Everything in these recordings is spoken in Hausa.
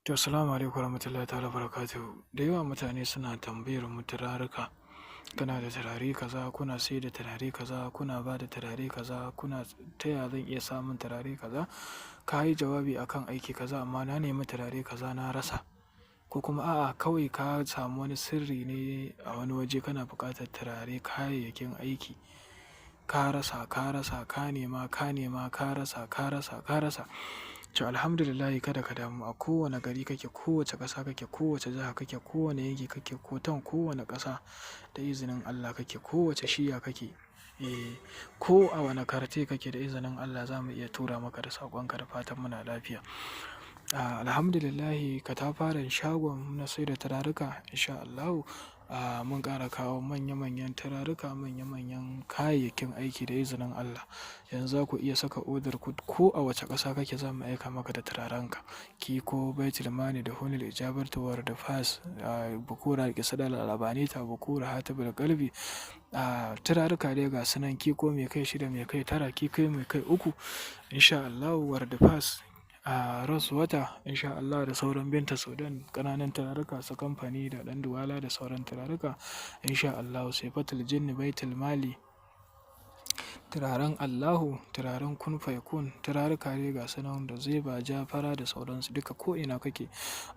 To, assalamu alaikum warahmatullahi ta'ala barakatuhu. Da yawa mutane suna tambayar mu turaruka. Kana da turare kaza, kuna sayar da turare kaza, kuna ba da turare kaza, kuna taya zan iya samun turare kaza? Ka yi jawabi akan aiki kaza amma na nemi turare kaza na rasa. Ko kuma a'a, kawai ka samu wani sirri ne a wani waje kana buƙatar turare kayayyakin aiki. Ka rasa, ka rasa, ka nema, ka nema, ka rasa, ka rasa, ka rasa. To, alhamdulillah, kada ka damu. A kowane gari kake, kowace ƙasa kake, kowace jiha kake, kowane yanki kake, ko town, kowane ƙasa da izinin Allah kake, kowace shiya kake, eh, ko a wane quartier kake, da izinin Allah za mu iya tura maka da saƙonka da fatan muna lafiya. Alhamdulillah, katafaren shagon na sayar da turaruka, in sha Allahu, mun ƙara kawo manya manyan turaruka, manya manyan kayayyakin aiki da izinin Allah. Yanzu za ku iya saka odar ku, ko a wace ƙasa kake za mu aika maka da turarenka. Kiko, Baitul Mali da Hunil Ijabatu, Warda Fas, Bukura, Kisadal Alabanita, Bukura, Hatibul Qalbi. Turaruka dai ga sunan Kiko mai kai 6, mai kai 9, Kiko mai kai 3, in sha Allahu, Warda Fas, Rose Water, in sha Allah, da sauran Binta Sudan, ƙananan turaruka su kamfani da ɗan Duwala da sauran turaruka, in sha Allahu, Saifatul Jinni, Baitul Mali, turaren Allahu, turaren Kun Faikun, turaruka dai ga sunan da Zeba, Jafara da sauransu, duka ko'ina kake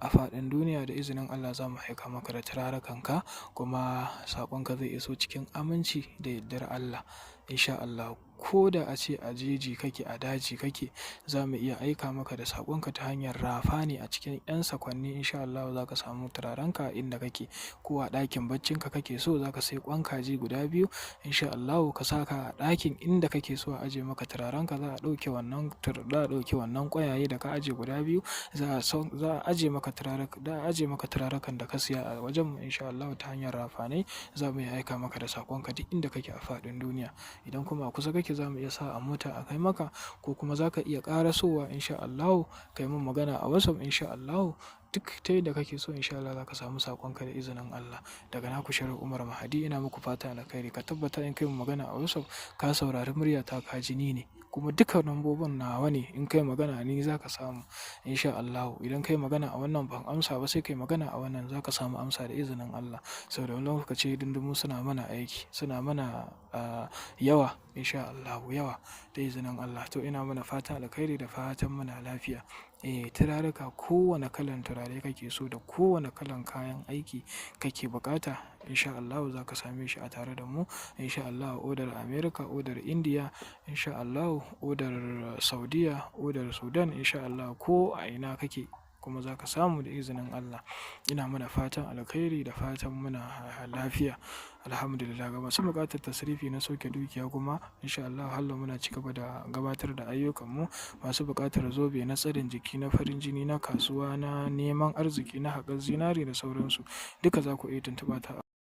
a faɗin duniya, da izinin Allah za mu aika maka da turarukanka, kuma saƙonka zai iso cikin aminci da yardar Allah, in sha Allahu. Ko da ace a jeji kake, a daji kake, za mu iya aika maka da saƙonka ta hanyar rafa ne a cikin 'yan sakwanni, in sha Allahu, za ka samu turarenka inda kake. Ko a ɗakin baccinka kake so, za ka sayi ƙwan kaji guda biyu, in sha Allahu, ka saka a ɗakin inda kake so a ajiye maka turarenka. Za a ɗauke wannan ƙwayaye da ka ajiye guda biyu, za a ajiye maka turarukan da ka siya a wajen mu, in sha Allahu, ta hanyar rafanai za mu iya aika maka da saƙonka duk inda kake a faɗin duniya. Idan kuma a kusa kake, za mu iya sa a mota a kai maka, ko kuma za ka iya ƙarasowa, in sha Allahu, ka yi min magana a WhatsApp, in sha Allahu. Duk ta yadda kake so, in sha Allah, za ka samu saƙonka da izinin Allah. Daga naku Sharif Umar Mahadi, ina muku fata alkhairi. Ka tabbata in kai min magana a WhatsApp ka saurari muryata, ka ji ni ne. Kuma duka lambobin nawa ne, in kai magana ni za ka samu, in sha Allahu. Idan ka yi magana a wannan ban amsa ba, sai ka yi magana a wannan, za ka samu amsa da izinin Allah. Saboda wani lokaci hidindimu suna mana aiki, suna mana yawa, in sha Allahu, yawa da izinin Allah. To, ina mana fatan alkhairi da fatan muna lafiya. Eh, turaruka, kowane kalan turare kake so da kowane kalan kayan aiki kake bukata, in sha Allahu, za ka same shi a tare da mu. In sha Allahu, odar America, odar India, in sha Allahu, odar Saudiya, odar Sudan, in sha Allahu, ko a ina kake kuma za ka samu da izinin Allah. Ina mana fatan alkhairi da fatan muna lafiya. Alhamdulillah. Ga masu buƙatar tasrifi na sauke dukiya kuma, in sha Allahu, hallau muna cigaba da gabatar da ayyukanmu. Masu buƙatar zobe na tsarin jiki, na farin jini, na kasuwa, na neman arziki, na haƙar zinari da sauransu, duka za ku iya tuntuɓa ta.